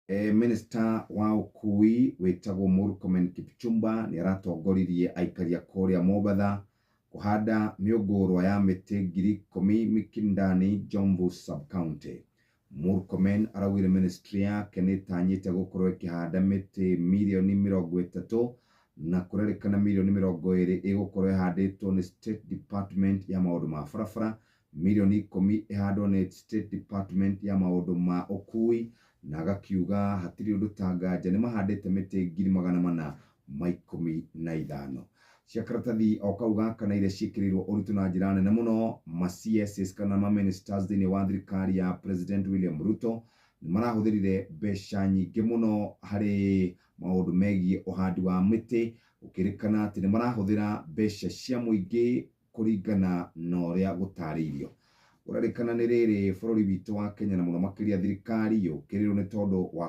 Minister wa ũkui wĩtagwo Murkomen Kipchumba nĩ aratongoririe aikari a kũrĩa Mombatha kũhanda mĩũngũrwa ya mĩtĩ 10,000 Mikindani, Jomvu sub-county. Murkomen araugire ministry yake nĩ ĩtanyĩte gũkorwo ĩkĩhanda mĩtĩ mirioni 30 na kũrerĩkana mirioni 20 ĩgũkorwo ĩhandĩtwo nĩ State Department ya maũndũ ma barabara, mirioni 10 ĩhandwo nĩ State Department ya maũndũ ma ũkui, na agakiuga hatirĩ ũndũ ta nganja nĩ mahandĩte mĩtĩ 415,000 cia karatathi o kau gaka, na iria ciĩkĩrĩirwo ũritũ na njĩra nene mũno. Ma CSs kana ma ministers thĩinĩ wa thirikari ya President William Ruto nĩ marahũthĩrire mbeca nyingĩ mũno harĩ maũndũ megiĩ ũhandi wa mĩtĩ, gũkĩrĩkana atĩ nĩ marahũthĩra mbeca cia mũingĩ kũringana na ũrĩa gũtarĩirio. Ũrerĩkana nĩ rĩrĩ bũrũri witũ wa Kenya na mũno makĩria thirikari yũkĩrĩrwo nĩ tondũ wa